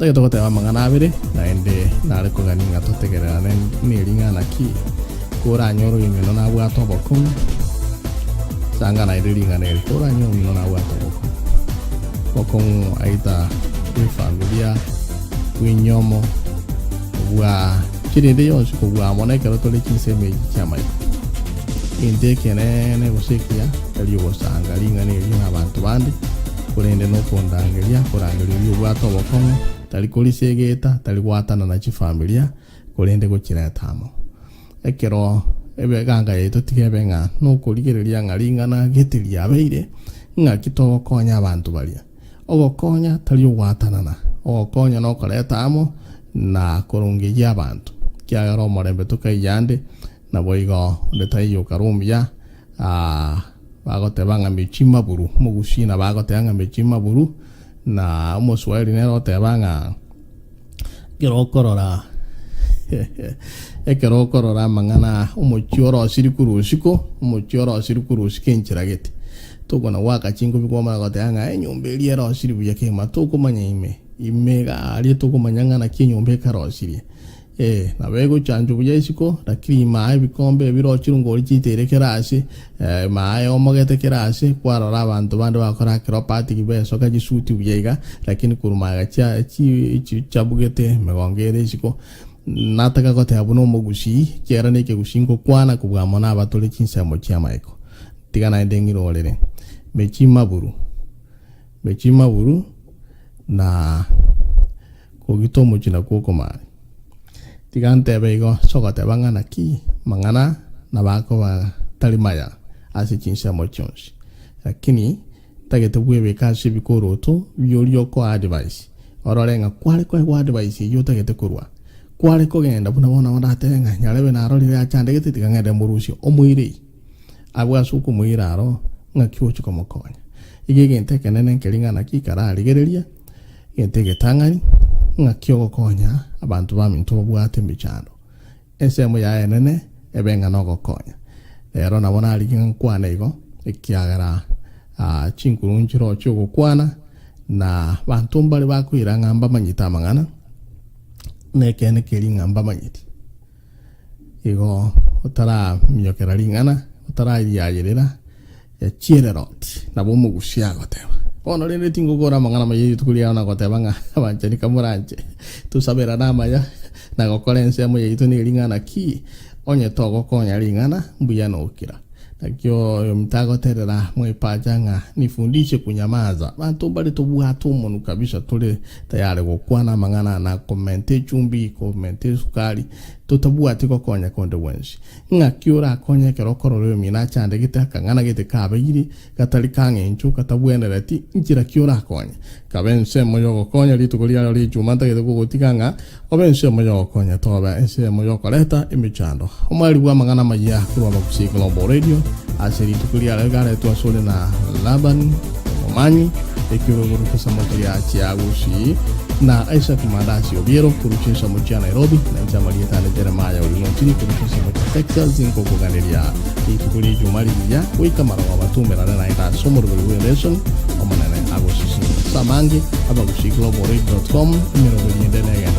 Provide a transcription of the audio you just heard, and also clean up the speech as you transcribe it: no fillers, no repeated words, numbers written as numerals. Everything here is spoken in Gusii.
Ntagete goteba amang'ana abere, naende nare kogania ng'a totegererane nering'ana ki, koranyore oyomino nabwate obokong'u, sanga naende ring'ana eri, koranyore omino nabwate obokong'u. Obokong'u aidha bw'efamilia, bw'enyomo, bwa chirende yonsi kobua mono ekero tore chinsemo echi chi'amaiko. Egento ekenene gose ekiya tari ogosanga ring'ana erio nabanto bande, korende nokondangeria, korangeria oria obwate obokong'u, tari korisia egeeta, tari goatanana chifamilia, korende gochireta amo. Ekero ebeganga yaito tiga ebe ng'a nokorigereria ng'a ring'ana gete riabeire, ng'aki togokonya abanto baria. Ogokonya tari ogoatanana, ogokonya nokoreta amo na korongeyia abanto, ekiagera omorembe tokaiya ande, Naboigo onde taiyo okare omuya, bagoteba ng'a mechie maburu, omogusii nabo agoteba ng'a mechie maburu, na omoswahili nere oteba ng'a ekero okorora ekero okorora amang'ana omochie orosirie korwa isiko, omochie orosirie korwa isiko enchera gete, tokona goaka chinkobi kwamanya goteba ng'a enyomba eria erosirie buya kegima, tokomanya ime, ime iga aria tokomanya ng'a naki enyomba ekarosirie. Ee, nabo egochanchwa buya isiko, lakini ime aa ebikombe ebirochire ngori chiiteire kera aase, eh, ime aa eomogete kera aase, kwarora abanto bande bagokora acrobatic besoka chisuti buya iga, lakini korwa magega chia chi chi chabugete emegongo ere isiko. Nataka goteba buna omogusii, ekiagera na ekegusii ngokwana kobua mono abatore chinsemo chi'amaiko. Tiga naende ng'irorere. Mechie maburu, mechie maburu na. Kogita omochie nakwo okomanya. Tiga ntebe igo ase ogoteba ng'a naki mang'ana nabo akoba tari maya ase chinsemo chionsi. Lakini ntagete bwebeke ase ebikoroto bioria okoa advice, orore ng'a kware koegwa advice eyio otagete korwa. Kware kogenda buna bono nabo ndatebe ng'a nyarebe narorire achandegete tiga ng'ende morusie omoirei. Abwo ase okomoira aro ng'aki ochi komokonya. Igo egento ekenene nkeri ng'a naki kararigereria. Egento egetang'ani, ng'aki ogokonya abanto baminto babwate emechando. Ensemo yaye enene ebe ng'a nogokonya. Rero nabo narigia ng'a nkwane igo, ekiagera chinkuru nchiroo chi'ogokwana, na banto mbare bakoira ng'a mbamanyete amang'ana, na ekeene keria ng'a mbamanyeti. Igo otaraminyokera ring'ana, otarariayerera, Yachiereroti, nabo omogusia agoteba. Bono rende tingokora amang'ana amaya rituko riao na goteba ng'a abanchani kamoranche tosaberane amaya na gokora ensemo yaito ne ring'ana ki? Onye togokonya ring'ana, mbuya nokira. Naki oyominto agoterera mwepacha ng'a nifundishe kunyamaza. Banto mbare tobwate omonwa kabisa tore tayari gokwana amang'ana na komenta echumbi, komenta esukari, totabwati gokonya konde gwensi. Ng'aki orakonye ekero okorora oyomino achandegete akang'ana gete kabeire, gatari kang'encho, katabwenereti? Nchera ki orakonye? Kabe ensemo y'ogokonya rituko riareo ri'echuma ntagete kogotiga ng'a obe ensemo y'ogokonya tobe ensemo y'okoreta emechando. Omweri bw'amang'ana amayia korwa Abagusii Global Radio ase rituko riareo igaretwe asore na Laban Omomanyi ekiorogoro chinsemo chiria chia Gusii na Isaac Mandasi Obiero korwa chinsemo chia Nairobi na inche amarieta ane Jeremiah Orino Ntiri korwa chinsemo chia Texas nkokoganeria rituko ri'echuma rigiya goika marogoba tumerane naende ase omoroberi bw'elesson Omonene agosesenie. Ase amange abagusiiglobalradio.com emeroberi ende negene.